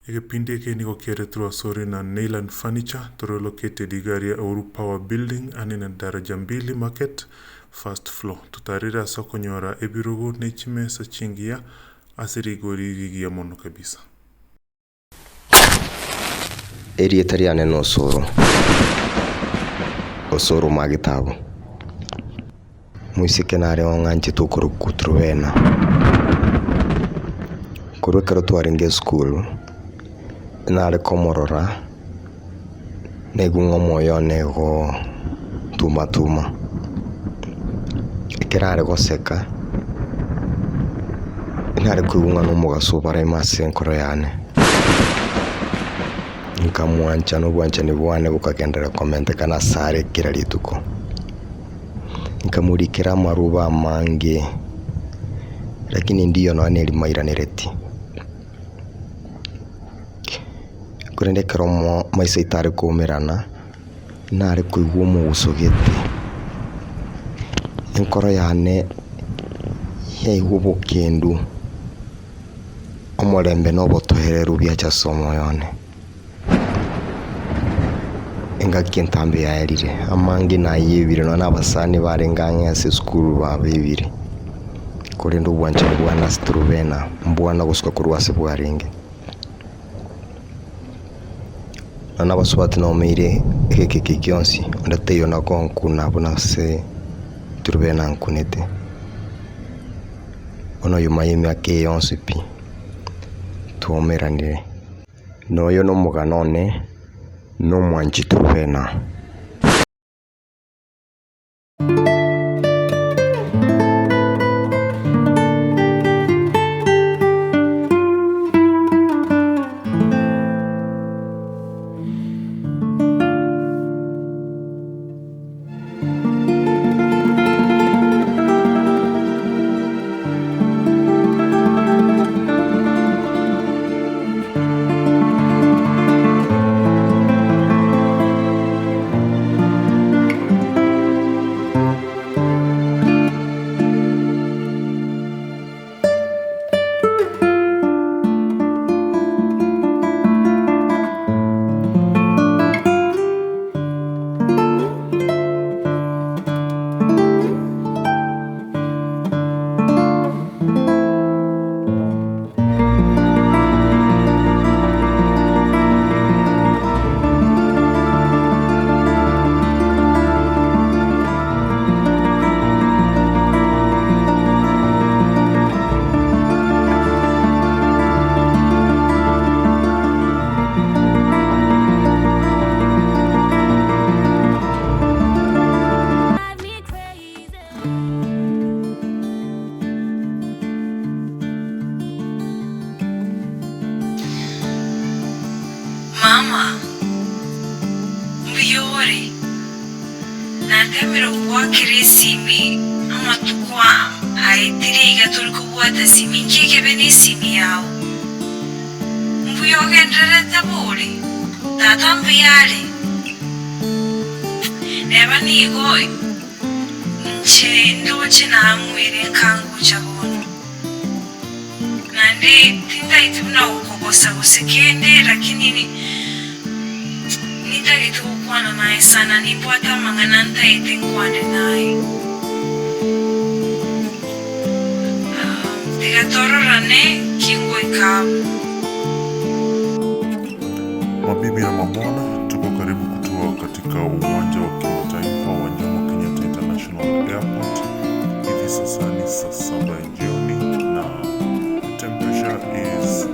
Egepindi eke nigo kiaretirwe asore na Neyland Furniture, tore located iga aria Uhuru Power Building ane na Daraja Mbili Market, first floor. Totarire ase okonyora ebirogo ne chimesa chingiya ase rigori rigiya mono kabisa. Erieta riane n'Osoro, Osoro Magetabu. Moiseke nare ong'anchete okorokwa Truvena. Korwa ekero twarenge esukuru, nare komorora, naigwa ng'a omoyo one igo tuma tuma. Ekero are goseka, nare koigwa ng'a nomogaso obaraime ase enkoro yane. Nkamwancha na obwanchani bwane bokagenderera komentekana asare kera rituko. Nkamorikera amaruba amange, lakini ndiyo nonya na erimo airanereti. Korende ekero maiso aito are koumerana, nare koigwa omoguso gete, enkoro yane yaigwa obokendu, omorembe na obotoereru biacha ase omoyo one. Engaki entambe yaerire, amange nayebire nonya na abasani barenge ang'e ase esukuru babebire, korende obwanchani bwane ase Truvena mbwana gosuka korwa ase bwarenge. Nonya na abasubati nomeire egeka eke gionsi, onde taiyo nagonkuna buna ase Truvena ankunete. Bono nyuma ya emiaka eye yonsi pi, twaumeranire. Na oyo nomogano one, nomwanchi Truvena. Mama, mbuya ore? Natemire gogoakera esimi amatuko aetire iga tori kobwata simi, inki ekebe nesimi yao? Mbuya ogendererete bori? Tata mbuya are? Neba nigo inche ndoche namoire nkangocha bono. Naende tintaeti buna gokogosa gose kende, lakini nintagete gokwana naye sana, nimbwate amang'ana ntaete nkwane naye. Tiga tororane kingoika abwo. Mabibi na mabwana, tuko karibu kutua katika uwanja wa kimataifa wa Jomo Kenyatta International Airport. Hivi sasa ni saa saba ya jioni na temperature is